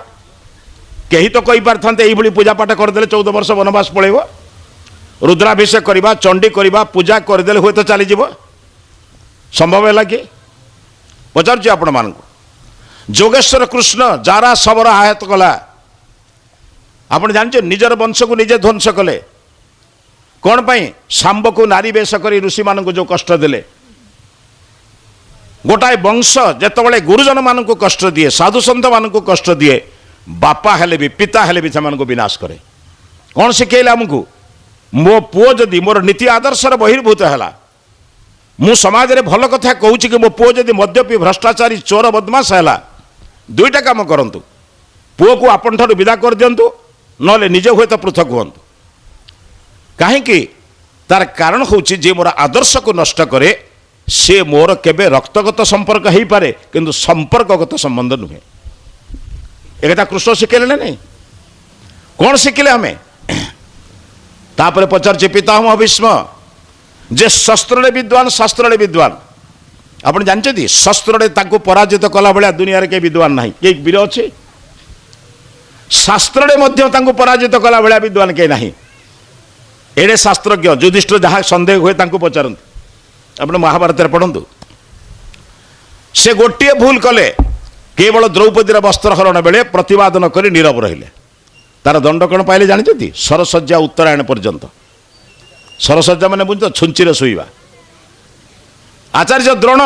କେହି ତ କହିପାରିଥାନ୍ତେ ଏଇଭଳି ପୂଜାପାଠ କରିଦେଲେ 14 ବର୍ଷ ବନବାସ ପଳେଇବ, ରୁଦ୍ରାଭିଷେକ କରିବା, ଚଣ୍ଡୀ କରିବା, ପୂଜା କରିଦେଲେ ହୁଏତ ଚାଲିଯିବ। ସମ୍ଭବ ହେଲା କି? ପଚାରୁଛି ଆପଣମାନଙ୍କୁ। ଯୋଗେଶ୍ୱର କୃଷ୍ଣ ଯାରା ଶବର ଆହତ କଲା, ଆପଣ ଜାଣିଛନ୍ତି, ନିଜର ବଂଶକୁ ନିଜେ ଧ୍ୱଂସ କଲେ। କ'ଣ ପାଇଁ? ଶାମ୍ବକୁ ନାରୀ ବେଶ କରି ଋଷିମାନଙ୍କୁ ଯେଉଁ କଷ୍ଟ ଦେଲେ। ଗୋଟାଏ ବଂଶ ଯେତେବେଳେ ଗୁରୁଜନମାନଙ୍କୁ କଷ୍ଟ ଦିଏ, ସାଧୁସନ୍ଥମାନଙ୍କୁ କଷ୍ଟ ଦିଏ, ବାପା ହେଲେ ବି ପିତା ହେଲେ ବି ସେମାନଙ୍କୁ ବିନାଶ କରେ। କ'ଣ ଶିଖେଇଲେ ଆମକୁ? ମୋ ପୁଅ ଯଦି ମୋର ନୀତି ଆଦର୍ଶର ବହିର୍ଭୂତ ହେଲା, ମୁଁ ସମାଜରେ ଭଲ କଥା କହୁଛି କି ମୋ ପୁଅ ଯଦି ମଦ୍ୟପୀ, ଭ୍ରଷ୍ଟାଚାରୀ, ଚୋର, ବଦମାସ ହେଲା, ଦୁଇଟା କାମ କରନ୍ତୁ, ପୁଅକୁ ଆପଣଠାରୁ ବିଦା କରିଦିଅନ୍ତୁ, ନହେଲେ ନିଜେ ହୁଏତ ପୃଥକ ହୁଅନ୍ତୁ। କାହିଁକି? ତାର କାରଣ ହେଉଛି ଯିଏ ମୋର ଆଦର୍ଶକୁ ନଷ୍ଟ କରେ ସେ ମୋର କେବେ ରକ୍ତଗତ ସମ୍ପର୍କ ହେଇପାରେ, କିନ୍ତୁ ସମ୍ପର୍କଗତ ସମ୍ବନ୍ଧ ନୁହେଁ। ଏକଥା କୃଷ୍ଣ ଶିଖେଇଲେ ନା ନାହିଁ? କ'ଣ ଶିଖିଲେ ଆମେ? ତାପରେ ପଚାରୁଛି ପିତାମହ ଭୀଷ୍ମ, ଯେ ଶସ୍ତ୍ରରେ ବିଦ୍ୱାନ, ଶାସ୍ତ୍ରରେ ବିଦ୍ୱାନ। ଆପଣ ଜାଣିଛନ୍ତି ଶସ୍ତ୍ରରେ ତାଙ୍କୁ ପରାଜିତ କଲା ଭଳିଆ ଦୁନିଆରେ କେହି ବିଦ୍ୱାନ ନାହିଁ, କେହି ବୀର ଅଛି? ଶାସ୍ତ୍ରରେ ମଧ୍ୟ ତାଙ୍କୁ ପରାଜିତ କଲା ଭଳିଆ ବିଦ୍ୱାନ କେହି ନାହିଁ। ଏଡ଼େ ଶାସ୍ତ୍ରଜ୍ଞ ଯୁଧିଷ୍ଠିର, ଯାହା ସନ୍ଦେହ ହୁଏ ତାଙ୍କୁ ପଚାରନ୍ତି। ଆପଣ ମହାଭାରତରେ ପଢ଼ନ୍ତୁ। ସେ ଗୋଟିଏ ଭୁଲ କଲେ, କେବଳ ଦ୍ରୌପଦୀର ବସ୍ତ୍ରହରଣ ବେଳେ ପ୍ରତିବାଦ ନ କରି ନୀରବ ରହିଲେ। ତାର ଦଣ୍ଡ କ'ଣ ପାଇଲେ ଜାଣିଛନ୍ତି? ସରଶଯ୍ୟା ଉତ୍ତରାୟଣ ପର୍ଯ୍ୟନ୍ତ। ସରଶଯ୍ୟା ମାନେ ବୁଝୁଛ, ଛୁଞ୍ଚିରେ ଶୋଇବା। ଆଚାର୍ଯ୍ୟ ଦ୍ରୋଣ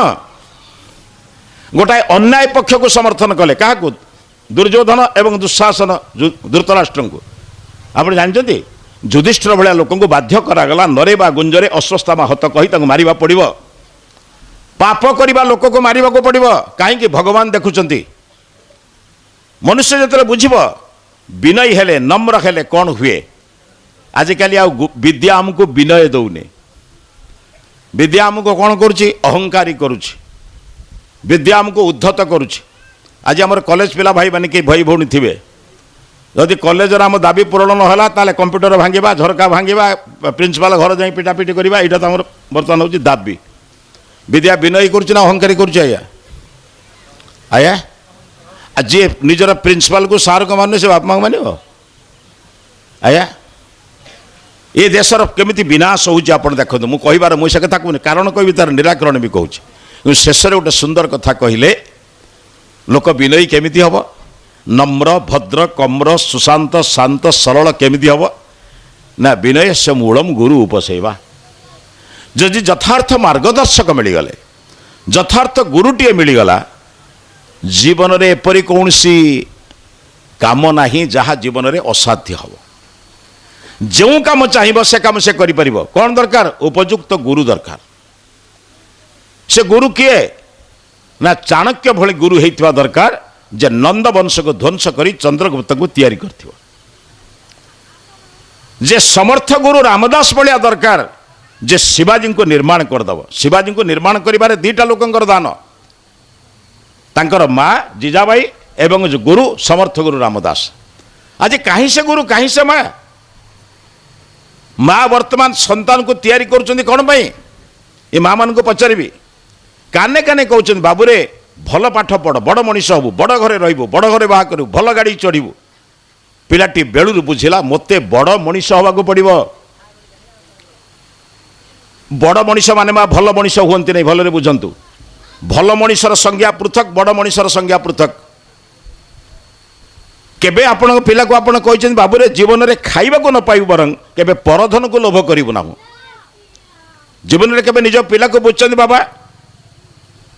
ଗୋଟାଏ ଅନ୍ୟାୟ ପକ୍ଷକୁ ସମର୍ଥନ କଲେ। କାହାକୁ? ଦୁର୍ଯ୍ୟୋଧନ ଏବଂ ଦୁଃଶାସନ ଧୃତରାଷ୍ଟ୍ରଙ୍କୁ। ଆପଣ ଜାଣିଛନ୍ତି ଯୁଧିଷ୍ଠିର ଭଳିଆ ଲୋକଙ୍କୁ ବାଧ୍ୟ କରାଗଲା ନରେବା ଗୁଞ୍ଜରେ ଅଶ୍ୱତ୍ଥାମା ହତ କହି ତାଙ୍କୁ ମାରିବା ପଡ଼ିବ। ପାପ କରିବା ଲୋକକୁ ମାରିବାକୁ ପଡ଼ିବ। କାହିଁକି? ଭଗବାନ ଦେଖୁଛନ୍ତି। ମନୁଷ୍ୟ ଯେତେବେଳେ ବୁଝିବ ବିନୟୀ ହେଲେ, ନମ୍ର ହେଲେ କ'ଣ ହୁଏ। ଆଜିକାଲି ଆଉ ବିଦ୍ୟା ଆମକୁ ବିନୟ ଦେଉନି। ବିଦ୍ୟା ଆମକୁ କ'ଣ କରୁଛି? ଅହଙ୍କାରୀ କରୁଛି। ବିଦ୍ୟା ଆମକୁ ଉଦ୍ଧତ କରୁଛି। ଆଜି ଆମର କଲେଜ ପିଲା ଭାଇମାନେ କି ଭାଇ ଭଉଣୀ ଥିବେ, ଯଦି କଲେଜର ଆମ ଦାବି ପୂରଣ ନହେଲା ତାହେଲେ କମ୍ପ୍ୟୁଟର ଭାଙ୍ଗିବା, ଝରକା ଭାଙ୍ଗିବା, ପ୍ରିନ୍ସିପାଲ ଘର ଯାଇ ପିଟାପିଟି କରିବା, ଏଇଟା ତ ଆମର ବର୍ତ୍ତମାନ ହେଉଛି ଦାବି। ବିଦ୍ୟା ବିନୟୀ କରୁଛି ନା ଅହଙ୍କାରୀ କରୁଛି? ଆଜ୍ଞା ଆଜ୍ଞା, ଆଉ ଯିଏ ନିଜର ପ୍ରିନ୍ସିପାଲକୁ ସାର୍କୁ ମାନୁନି ସେ ବାପା ମାଆଙ୍କୁ ମାନିବ? ଆଜ୍ଞା, ଏ ଦେଶର କେମିତି ବିନାଶ ହେଉଛି ଆପଣ ଦେଖନ୍ତୁ। ମୁଁ କହିବାର ମୁଁ ସେ କଥା କହୁନି, କାରଣ କହିବି, ତାର ନିରାକରଣ ବି କହୁଛି। କିନ୍ତୁ ଶେଷରେ ଗୋଟେ ସୁନ୍ଦର କଥା କହିଲେ, ଲୋକ ବିନୟୀ କେମିତି ହେବ? ନମ୍ର, ଭଦ୍ର, କମ୍ର, ସୁଶାନ୍ତ, ଶାନ୍ତ, ସରଳ କେମିତି ହେବ? ନା ବିନୟସ୍ୟ ମୂଳମ ଗୁରୁ ଉପସେବା। ଯଦି ଯଥାର୍ଥ ମାର୍ଗଦର୍ଶକ ମିଳିଗଲେ, ଯଥାର୍ଥ ଗୁରୁଟିଏ ମିଳିଗଲା, ଜୀବନରେ ଏପରି କୌଣସି କାମ ନାହିଁ ଯାହା ଜୀବନରେ ଅସାଧ୍ୟ ହେବ। ଯେଉଁ କାମ ଚାହିଁବ ସେ କାମ ସେ କରିପାରିବ। କ'ଣ ଦରକାର? ଉପଯୁକ୍ତ ଗୁରୁ ଦରକାର। ସେ ଗୁରୁ କିଏ ନା ଚାଣକ୍ୟ ଭଳି ଗୁରୁ ହେଇଥିବା ଦରକାର, ଯେ ନନ୍ଦ ବଂଶକୁ ଧ୍ୱଂସ କରି ଚନ୍ଦ୍ରଗୁପ୍ତଙ୍କୁ ତିଆରି କରିଥିବ। ଯେ ସମର୍ଥ ଗୁରୁ ରାମଦାସ ଭଳିଆ ଦରକାର, ଯେ ଶିବାଜୀଙ୍କୁ ନିର୍ମାଣ କରିଦେବ। ଶିବାଜୀଙ୍କୁ ନିର୍ମାଣ କରିବାରେ ଦୁଇଟା ଲୋକଙ୍କର ଦାନ, ତାଙ୍କର ମା ଜିଜାବାଇ ଏବଂ ଗୁରୁ ସମର୍ଥ ଗୁରୁ ରାମଦାସ। ଆଜି କାହିଁ ସେ ଗୁରୁ, କାହିଁ ସେ ମା? ମା ବର୍ତ୍ତମାନ ସନ୍ତାନକୁ ତିଆରି କରୁଛନ୍ତି କ'ଣ ପାଇଁ? ଏ ମା ମାନଙ୍କୁ ପଚାରିବି, କାନେ କାନେ କହୁଛନ୍ତି, ବାବୁରେ ଭଲ ପାଠ ପଢ଼, ବଡ଼ ମଣିଷ ହବୁ, ବଡ଼ ଘରେ ରହିବୁ, ବଡ଼ ଘରେ ବାହା କରିବୁ, ଭଲ ଗାଡ଼ି ଚଢ଼ିବୁ। ପିଲାଟି ବେଳୁରୁ ବୁଝିଲା ମୋତେ ବଡ଼ ମଣିଷ ହେବାକୁ ପଡ଼ିବ। ବଡ଼ ମଣିଷ ମାନେ ମା ଭଲ ମଣିଷ ହୁଅନ୍ତି ନାହିଁ, ଭଲରେ ବୁଝନ୍ତୁ। ଭଲ ମଣିଷର ସଂଜ୍ଞା ପୃଥକ, ବଡ଼ ମଣିଷର ସଂଜ୍ଞା ପୃଥକ। କେବେ ଆପଣଙ୍କ ପିଲାକୁ ଆପଣ କହିଛନ୍ତି, ବାବୁରେ ଜୀବନରେ ଖାଇବାକୁ ନ ପାଇବୁ ବରଂ କେବେ ପରଧନକୁ ଲୋଭ କରିବୁ ନାହିଁ? ଜୀବନରେ କେବେ ନିଜ ପିଲାକୁ ବୁଝୁଛନ୍ତି, ବାବା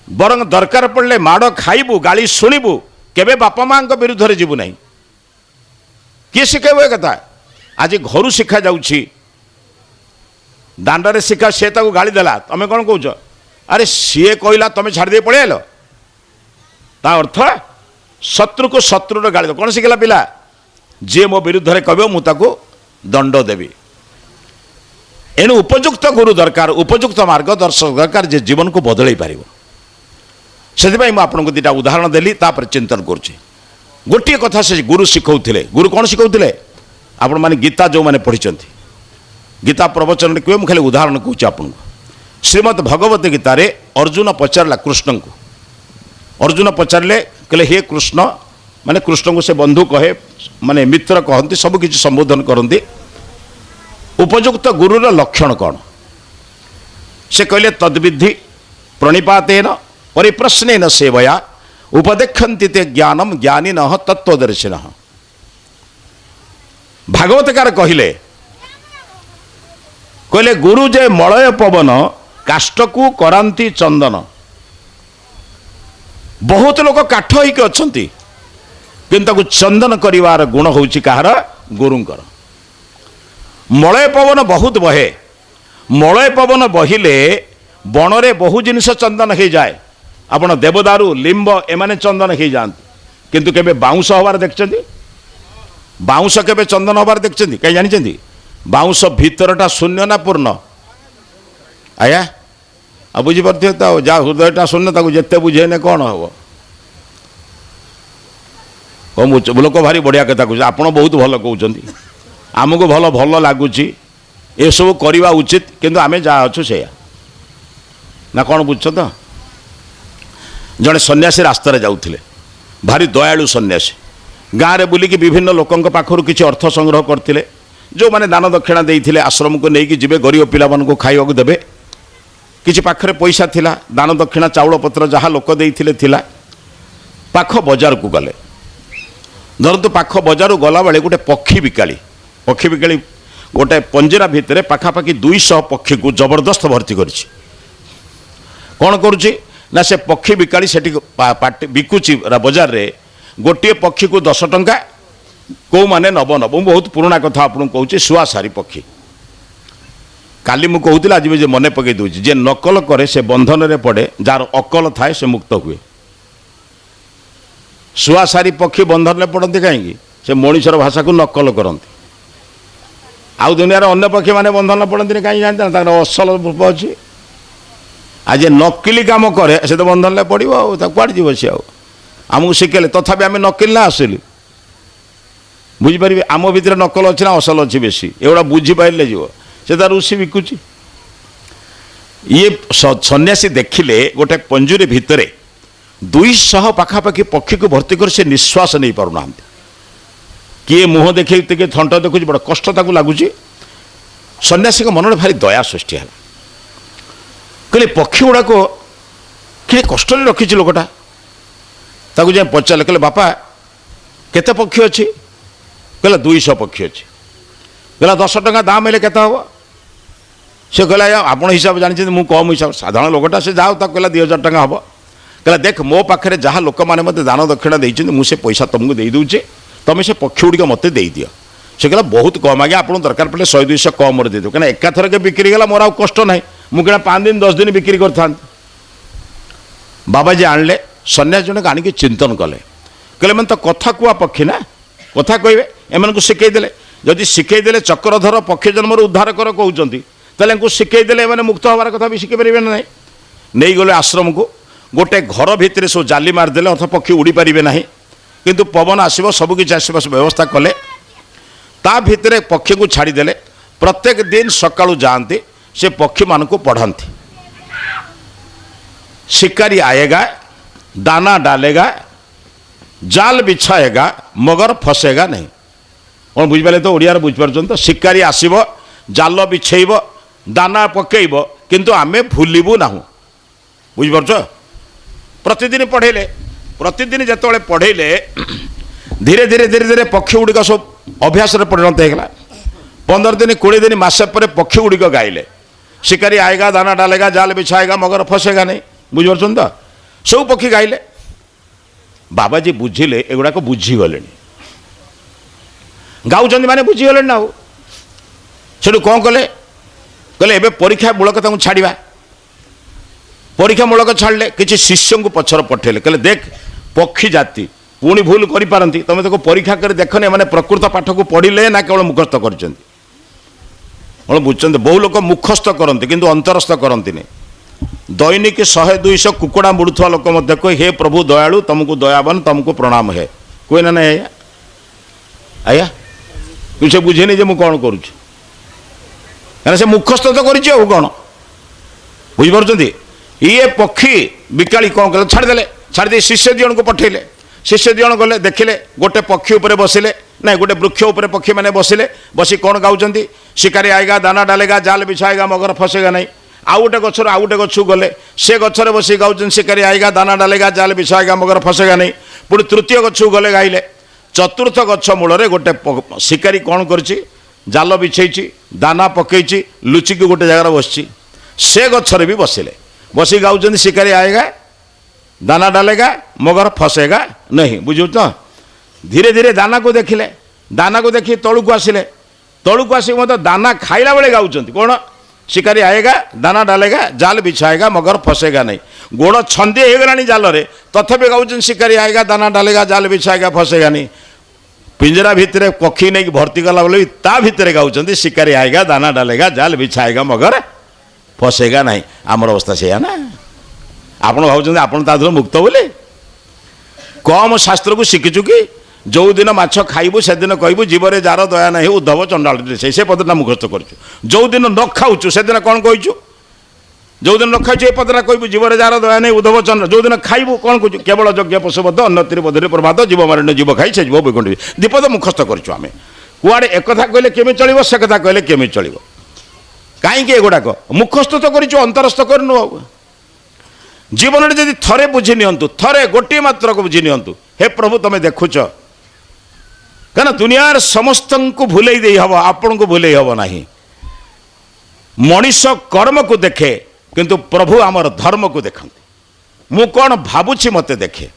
ବରଂ ଦରକାର ପଡ଼ିଲେ ମାଡ଼ ଖାଇବୁ, ଗାଳି ଶୁଣିବୁ, କେବେ ବାପା ମାଆଙ୍କ ବିରୁଦ୍ଧରେ ଯିବୁ ନାହିଁ? କିଏ ଶିଖାଇବ ଏ କଥା? ଆଜି ଘରୁ ଶିଖାଯାଉଛି, ଦାଣ୍ଡରେ ଶିଖା। ସେ ତାକୁ ଗାଳି ଦେଲା, ତମେ କ'ଣ କହୁଛ? ଆରେ ସିଏ କହିଲା, ତମେ ଛାଡ଼ି ଦେଇ ପଳେଇ ଆଇଲ। ତା ଅର୍ଥ ଶତ୍ରୁକୁ ଶତ୍ରୁର ଗାଳି। କ'ଣ ଶିଖିଲା ପିଲା? ଯିଏ ମୋ ବିରୁଦ୍ଧରେ କହିବ ମୁଁ ତାକୁ ଦଣ୍ଡ ଦେବି। ଏଣୁ ଉପଯୁକ୍ତ ଗୁରୁ ଦରକାର, ଉପଯୁକ୍ତ ମାର୍ଗଦର୍ଶକ ଦରକାର, ଯେ ଜୀବନକୁ ବଦଳେଇ ପାରିବ। ସେଥିପାଇଁ ମୁଁ ଆପଣଙ୍କୁ ଦୁଇଟା ଉଦାହରଣ ଦେଲି, ତାପରେ ଚିନ୍ତନ କରୁଛି। ଗୋଟିଏ କଥା ସେ ଗୁରୁ ଶିଖଉଥିଲେ। ଗୁରୁ କ'ଣ ଶିଖଉଥିଲେ? ଆପଣମାନେ ଗୀତା ଯେଉଁମାନେ ପଢ଼ିଛନ୍ତି, ଗୀତା ପ୍ରବଚନରେ କୁହେ, ମୁଁ ଖାଲି ଉଦାହରଣ କହୁଛି ଆପଣଙ୍କୁ। ଶ୍ରୀମଦ୍ ଭଗବତ ଗୀତାରେ ଅର୍ଜୁନ ପଚାରିଲା କୃଷ୍ଣଙ୍କୁ। ଅର୍ଜୁନ ପଚାରିଲେ, କହିଲେ ହେ କୃଷ୍ଣ, ମାନେ କୃଷ୍ଣଙ୍କୁ ସେ ବନ୍ଧୁ କହେ, ମାନେ ମିତ୍ର କହନ୍ତି, ସବୁକିଛି ସମ୍ବୋଧନ କରନ୍ତି, ଉପଯୁକ୍ତ ଗୁରୁର ଲକ୍ଷଣ କ'ଣ? ସେ କହିଲେ, ତଦ୍ବିଧି ପ୍ରଣିପାତେନ ପରିପ୍ରଶ୍ନେନ ସେବୟା ଉପଦେକ୍ଷନ୍ତି ତେ ଜ୍ଞାନମ ଜ୍ଞାନିନଃ ତତ୍ତ୍ୱଦର୍ଶିନଃ। ଭାଗବତକାର କହିଲେ, କହିଲେ ଗୁରୁ ଯେ ମଳୟ ପବନ, କାଷ୍ଠକୁ କରାନ୍ତି ଚନ୍ଦନ। ବହୁତ ଲୋକ କାଠ ହେଇକି ଅଛନ୍ତି, କିନ୍ତୁ ତାକୁ ଚନ୍ଦନ କରିବାର ଗୁଣ ହେଉଛି କାହାର? ଗୁରୁଙ୍କର। ମଳୟ ପବନ ବହୁତ ବହେ। ମଳୟ ପବନ ବହିଲେ ବଣରେ ବହୁ ଜିନିଷ ଚନ୍ଦନ ହେଇଯାଏ। ଆପଣ ଦେବଦାରୁ, ଲିମ୍ବ ଏମାନେ ଚନ୍ଦନ ହେଇଯାଆନ୍ତି, କିନ୍ତୁ କେବେ ବାଉଁଶ ହେବାର ଦେଖିଛନ୍ତି? ବାଉଁଶ କେବେ ଚନ୍ଦନ ହେବାର ଦେଖିଛନ୍ତି? କାହିଁ ଜାଣିଛନ୍ତି? ବାଉଁଶ ଭିତରଟା ଶୂନ୍ୟ ନା ପୂର୍ଣ୍ଣ? ଆଜ୍ଞା ଆଉ ବୁଝିପାରୁଥିବେ ତ, ଆଉ ଯାହା ହୃଦୟଟା ଶୂନ୍ୟ ତାକୁ ଯେତେ ବୁଝେଇନେ କ'ଣ ହେବ? ଲୋକ ଭାରି ବଢ଼ିଆ କଥା କହୁଛନ୍ତି, ଆପଣ ବହୁତ ଭଲ କହୁଛନ୍ତି, ଆମକୁ ଭଲ ଭଲ ଲାଗୁଛି, ଏସବୁ କରିବା ଉଚିତ, କିନ୍ତୁ ଆମେ ଯାହା ଅଛୁ ସେଇଆ ନା କ'ଣ? ବୁଝୁଛ ତ? ଜଣେ ସନ୍ନ୍ୟାସୀ ରାସ୍ତାରେ ଯାଉଥିଲେ, ଭାରି ଦୟାଳୁ ସନ୍ନ୍ୟାସୀ। ଗାଁରେ ବୁଲିକି ବିଭିନ୍ନ ଲୋକଙ୍କ ପାଖରୁ କିଛି ଅର୍ଥ ସଂଗ୍ରହ କରିଥିଲେ, ଯେଉଁମାନେ ଦାନ ଦକ୍ଷିଣା ଦେଇଥିଲେ ଆଶ୍ରମକୁ ନେଇକି ଯିବେ, ଗରିବ ପିଲାମାନଙ୍କୁ ଖାଇବାକୁ ଦେବେ। କିଛି ପାଖରେ ପଇସା ଥିଲା, ଦାନ ଦକ୍ଷିଣା ଚାଉଳ ପତ୍ର ଯାହା ଲୋକ ଦେଇଥିଲେ ଥିଲା। ପାଖ ବଜାରକୁ ଗଲେ। ଧରନ୍ତୁ ପାଖ ବଜାରକୁ ଗଲାବେଳେ ଗୋଟେ ପକ୍ଷୀ ବିକାଳି, ପକ୍ଷୀ ବିକାଳି ଗୋଟେ ପଞ୍ଜରା ଭିତରେ ପାଖାପାଖି 200 ପକ୍ଷୀକୁ ଜବରଦସ୍ତ ଭର୍ତ୍ତି କରିଛି। କ'ଣ କରୁଛି ନା, ସେ ପକ୍ଷୀ ବିକାଳି ସେଠି ବିକୁଛି ବଜାରରେ ଗୋଟିଏ ପକ୍ଷୀକୁ 10 ଟଙ୍କା, କେଉଁମାନେ ନବ ନବ। ମୁଁ ବହୁତ ପୁରୁଣା କଥା ଆପଣଙ୍କୁ କହୁଛି, ଶୁଆସାରି ପକ୍ଷୀ। କାଲି ମୁଁ କହୁଥିଲି, ଆଜି ବି ଯେ ମନେ ପକାଇ ଦେଉଛି, ଯିଏ ନକଲ କରେ ସେ ବନ୍ଧନରେ ପଡ଼େ, ଯାହାର ଅକଲ ଥାଏ ସେ ମୁକ୍ତ ହୁଏ। ଶୁଆସାରି ପକ୍ଷୀ ବନ୍ଧନରେ ପଡ଼ନ୍ତି କାହିଁକି? ସେ ମଣିଷର ଭାଷାକୁ ନକଲ କରନ୍ତି। ଆଉ ଦୁନିଆର ଅନ୍ୟ ପକ୍ଷୀମାନେ ବନ୍ଧନରେ ପଡ଼ନ୍ତିନି କାହିଁକି ଜାଣିଛନ୍ତି? ତାଙ୍କର ଅସଲ ରୂପ ଅଛି। ଆଉ ଯିଏ ନକିଲି କାମ କରେ ସେ ତ ବନ୍ଧନରେ ପଡ଼ିବ, ଆଉ ତାକୁ କୁଆଡ଼େ ଯିବ ସେ? ଆଉ ଆମକୁ ଶିଖେଇଲେ, ତଥାପି ଆମେ ନକିଲି ନା ଆସିଲୁ? ବୁଝିପାରିବେ ଆମ ଭିତରେ ନକଲ ଅଛି ନା ଅସଲ ଅଛି ବେଶୀ, ଏଗୁଡ଼ା ବୁଝିପାରିଲେ ଯିବ। ସେ ତାର ଋଷି ବିକୁଛି। ଇଏ ସନ୍ନ୍ୟାସୀ ଦେଖିଲେ ଗୋଟେ ପଞ୍ଜୁରୀ ଭିତରେ 200 ପାଖାପାଖି ପକ୍ଷୀକୁ ଭର୍ତ୍ତି କରି ସେ ନିଶ୍ୱାସ ନେଇପାରୁନାହାନ୍ତି। କିଏ ମୁହଁ ଦେଖେଇ କିଏ ଥଣ୍ଟ ଦେଖୁଛି, ବଡ଼ କଷ୍ଟ ତାକୁ ଲାଗୁଛି। ସନ୍ନ୍ୟାସୀଙ୍କ ମନରେ ଭାରି ଦୟା ସୃଷ୍ଟି ହେଲା। କହିଲେ ପକ୍ଷୀ ଗୁଡ଼ାକ କିଏ କଷ୍ଟରେ ରଖିଛି ଲୋକଟା। ତାକୁ ଯାଇ ପଚାରିଲେ, କହିଲେ ବାପା କେତେ ପକ୍ଷୀ ଅଛି? କହିଲା 200 ପକ୍ଷୀ ଅଛି। କହିଲା 10 ଟଙ୍କା ଦାମ ହେଲେ କେତେ ହେବ? ସେ କହିଲା ଆଜ୍ଞା ଆପଣ ହିସାବ ଜାଣିଛନ୍ତି, ମୁଁ କମ୍ ହିସାବ, ସାଧାରଣ ଲୋକଟା। ସେ ଯାହା ତାକୁ କହିଲା 2000 ଟଙ୍କା ହେବ। କହିଲା ଦେଖ ମୋ ପାଖରେ ଯାହା ଲୋକମାନେ ମୋତେ ଦାନ ଦକ୍ଷିଣା ଦେଇଛନ୍ତି, ମୁଁ ସେ ପଇସା ତୁମକୁ ଦେଇଦେଉଛି, ତୁମେ ସେ ପକ୍ଷୀ ଗୁଡ଼ିକ ମୋତେ ଦେଇଦିଅ। ସେ କହିଲା ବହୁତ କମ୍ ଆଜ୍ଞା, ଆପଣଙ୍କୁ ଦରକାର ପଡ଼ିଲେ 100-200 କମ୍ରେ ଦେଇଦେବ, କାହିଁକିନା ଏକାଥରକେ ବିକ୍ରି ହେଇଗଲା ମୋର ଆଉ କଷ୍ଟ ନାହିଁ, ମୁଁ କିଣା 5 ଦିନ 10 ଦିନ ବିକ୍ରି କରିଥାନ୍ତି। ବାବାଜୀ ଆଣିଲେ, ସନ୍ନ୍ୟାସୀ ଜଣକ ଆଣିକି ଚିନ୍ତନ କଲେ। କହିଲେ ଏମାନେ ତ କଥା କୁହା ପକ୍ଷୀ ନା, କଥା କହିବେ, ଏମାନଙ୍କୁ ଶିଖେଇ ଦେଲେ। ଯଦି ଶିଖେଇ ଦେଲେ ଚକ୍ରଧର ପକ୍ଷୀ ଜନ୍ମରୁ ଉଦ୍ଧାର କର କହୁଛନ୍ତି, ତାହେଲେ ଏଙ୍କୁ ଶିଖେଇ ଦେଲେ ଏମାନେ ମୁକ୍ତ ହେବାର କଥା ବି ଶିଖି ପାରିବେ ନା ନାହିଁ? ନେଇଗଲେ ଆଶ୍ରମକୁ, ଗୋଟେ ଘର ଭିତରେ ସବୁ ଜାଲି ମାରିଦେଲେ, ଅର୍ଥ ପକ୍ଷୀ ଉଡ଼ି ପାରିବେ ନାହିଁ, କିନ୍ତୁ ପବନ ଆସିବ, ସବୁକିଛି ଆସିବ, ସବୁ ବ୍ୟବସ୍ଥା କଲେ। ତା ଭିତରେ ପକ୍ଷୀକୁ ଛାଡ଼ିଦେଲେ। ପ୍ରତ୍ୟେକ ଦିନ ସକାଳୁ ଯାଆନ୍ତି, ସେ ପକ୍ଷୀମାନଙ୍କୁ ପଢ଼ାନ୍ତି। शिकारी आएगा, दाना डालेगा, जाल बिछाएगा, मगर फंसेगा नहीं। କ'ଣ ବୁଝିପାରିଲେ ତ? ଓଡ଼ିଆରେ ବୁଝିପାରୁଛନ୍ତି ତ? ଶିକାରୀ ଆସିବ, ଜାଲ ବିଛେଇବ, ଦାନା ପକେଇବ, କିନ୍ତୁ ଆମେ ଭୁଲିବୁ ନାହୁଁ। ବୁଝିପାରୁଛ? ପ୍ରତିଦିନ ପଢ଼େଇଲେ। ପ୍ରତିଦିନ ଯେତେବେଳେ ପଢ଼େଇଲେ, ଧୀରେ ଧୀରେ ଧୀରେ ଧୀରେ ପକ୍ଷୀ ଗୁଡ଼ିକ ସବୁ ଅଭ୍ୟାସରେ ପରିଣତ ହେଇଗଲା। 15 ଦିନ, 20 ଦିନ, ମାସେ ପରେ ପକ୍ଷୀ ଗୁଡ଼ିକ ଗାଇଲେ, शिकारी आएगा, दाना डालेगा, जाल बिछाएगा, मगर फंसेगा नहीं। ବୁଝିପାରୁଛନ୍ତି ତ? ସବୁ ପକ୍ଷୀ ଗାଇଲେ। ବାବାଜୀ ବୁଝିଲେ ଏଗୁଡ଼ାକ ବୁଝିଗଲେଣି, ଗାଉଛନ୍ତି ମାନେ ବୁଝିଗଲେଣି ନା। ଆଉ ସେଠୁ କ'ଣ କଲେ? କହିଲେ ଏବେ ପରୀକ୍ଷା ମୂଳକ ତାଙ୍କୁ ଛାଡ଼ିବା। ପରୀକ୍ଷା ମୂଳକ ଛାଡ଼ିଲେ। କିଛି ଶିଷ୍ୟଙ୍କୁ ପଛରେ ପଠେଇଲେ। କହିଲେ ଦେଖ, ପକ୍ଷୀ ଜାତି ପୁଣି ଭୁଲ କରିପାରନ୍ତି, ତୁମେ ତାକୁ ପରୀକ୍ଷା କରି ଦେଖନି ଏମାନେ ପ୍ରକୃତ ପାଠକୁ ପଢ଼ିଲେ ନା କେବଳ ମୁଖସ୍ଥ କରିଛନ୍ତି। କ'ଣ ବୁଝୁଛନ୍ତି? ବହୁ ଲୋକ ମୁଖସ୍ଥ କରନ୍ତି କିନ୍ତୁ ଅନ୍ତରସ୍ଥ କରନ୍ତିନି। ଦୈନିକ 100 200 କୁକୁଡ଼ା ମୁଡ଼ୁଥିବା ଲୋକ ମଧ୍ୟ କହେ, ହେ ପ୍ରଭୁ ଦୟାଳୁ, ତମକୁ ଦୟାବାନ, ତମକୁ ପ୍ରଣାମ ହେ। କୁହେ ନା ନାଇଁ ଆଜ୍ଞା? ଆଜ୍ଞା, କିନ୍ତୁ ସେ ବୁଝେନି ଯେ ମୁଁ କ'ଣ କରୁଛି। କାରଣ ସେ ମୁଖସ୍ଥ ତ କରିଛି, ଆଉ କ'ଣ? ବୁଝିପାରୁଛନ୍ତି? ଇଏ ପକ୍ଷୀ ବିକାଳି କ'ଣ କଲେ? ଛାଡ଼ିଦେଲେ। ଛାଡ଼ିଦେଇ ଶିଷ୍ୟ ଦୁଇ ଜଣଙ୍କୁ ପଠେଇଲେ। ଶିଷ୍ୟ ଦୁଇ ଜଣ ଗଲେ, ଦେଖିଲେ ଗୋଟେ ପକ୍ଷୀ ଉପରେ ବସିଲେ, ନାଇଁ, ଗୋଟେ ବୃକ୍ଷ ଉପରେ ପକ୍ଷୀମାନେ ବସିଲେ। ବସି କ'ଣ ଗାଉଛନ୍ତି? शिकारी आएगा, दाना डालेगा, जाल बिछाएगा, मगर फंसेगा नहीं। ଆଉ ଗୋଟେ ଗଛରୁ ଆଉ ଗୋଟେ ଗଛକୁ ଗଲେ, ସେ ଗଛରେ ବସି ଗାଉଛନ୍ତି, शिकारी आएगा, दाना डालेगा, जाल बिछाएगा, मगर फंसेगा नहीं। ପୁଣି ତୃତୀୟ ଗଛକୁ ଗଲେ, ଗାଇଲେ। ଚତୁର୍ଥ ଗଛ ମୂଳରେ ଗୋଟେ ଶିକାରୀ କ'ଣ କରିଛି? ଜାଲ ବିଛେଇଛି, ଦାନା ପକେଇଛି, ଲୁଚିକି ଗୋଟେ ଜାଗାରେ ବସିଛି। ସେ ଗଛରେ ବି ବସିଲେ। ବସି ଗାଉଛନ୍ତି, शिकारी आएगा, दाना डालेगा, मगर फंसेगा नहीं। ବୁଝୁଛ ତ? ଧୀରେ ଧୀରେ ଦାନାକୁ ଦେଖିଲେ। ଦାନାକୁ ଦେଖି ତଳକୁ ଆସିଲେ। ତଳକୁ ଆସିକି ମଧ୍ୟ ଦାନା ଖାଇଲା ବେଳେ ଗାଉଛନ୍ତି କ'ଣ? शिकारी आएगा, दाना डालेगा, जाल बिछाएगा, मगर फंसेगा नहीं। ଗୋଡ଼ ଛନ୍ଦି ହେଇଗଲାଣି ଜାଲରେ, ତଥାପି ଗାଉଛନ୍ତି, शिकारी आएगा, दाना डालेगा, जाल बिछाएगा, फंसेगा नहीं। ପିଞ୍ଜରା ଭିତରେ ପକ୍ଷୀ ନେଇକି ଭର୍ତ୍ତି କଲା ବେଳେ ବି ତା ଭିତରେ ଗାଉଛନ୍ତି, शिकारी आएगा, दाना डालेगा, जाल बिछाएगा, मगर फंसेगा नहीं। ଆମର ଅବସ୍ଥା ସେଇଆ ନା? ଆପଣ ଭାବୁଛନ୍ତି ଆପଣ ତା ଦେହରୁ ମୁକ୍ତ ବୋଲି? କମ ଶାସ୍ତ୍ରକୁ ଶିଖିଛୁ କି? ଯେଉଁଦିନ ମାଛ ଖାଇବୁ ସେଦିନ କହିବୁ, ଜୀବରେ ଯାର ଦୟା ନାହିଁ ଉଦ୍ଧବ ଚଣ୍ଡାଳ, ସେଇ ସେ ପଦଟା ମୁଖସ୍ଥ କରିଛୁ। ଯେଉଁଦିନ ନ ଖାଉଛୁ ସେଦିନ କ'ଣ କହିଛୁ? ଯେଉଁଦିନ ନ ଖାଉଛୁ ଏ ପଦଟା କହିବୁ, ଜୀବରେ ଯାର ଦୟା ନାହିଁ ଉଦ୍ଧବ ଚଣ୍ଡାଳ। ଯେଉଁଦିନ ଖାଇବୁ କ'ଣ କହୁଛୁ? କେବଳ ଯଜ୍ଞ ପଶୁବଧ ଅନ୍ନତିରେ ବଧରେ ପ୍ରଭାତ, ଜୀବ ମାରିଣ ଜୀବ ଖାଇ ସେ ଜୀବ ବୈକୁଣ୍ଠ। ଦ୍ୱିପଦ ମୁଖସ୍ଥ କରିଛୁ ଆମେ। କୁଆଡ଼େ ଏକଥା କହିଲେ କେମିତି ଚଳିବ, ସେ କଥା କହିଲେ କେମିତି ଚଳିବ? କାହିଁକି ଏଗୁଡ଼ାକ ମୁଖସ୍ଥ ତ କରିଛୁ, ଅନ୍ତରସ୍ଥ କରିନୁ। ଆଉ ଜୀବନରେ ଯଦି ଥରେ ବୁଝି ନିଅନ୍ତୁ, ଥରେ ଗୋଟିଏ ମାତ୍ରକୁ ବୁଝି ନିଅନ୍ତୁ, ହେ ପ୍ରଭୁ ତମେ ଦେଖୁଛ। କାରଣ ଦୁନିଆର ସମସ୍ତଙ୍କୁ ଭୁଲେଇ ଦେଇ ହେବ, ଆପଣଙ୍କୁ ଭୁଲେଇ ହେବ ନାହିଁ। ମଣିଷ କର୍ମକୁ ଦେଖେ, କିନ୍ତୁ ପ୍ରଭୁ ଆମର ଧର୍ମକୁ ଦେଖନ୍ତି। ମୁଁ କ'ଣ ଭାବୁଛି ମୋତେ ଦେଖେ।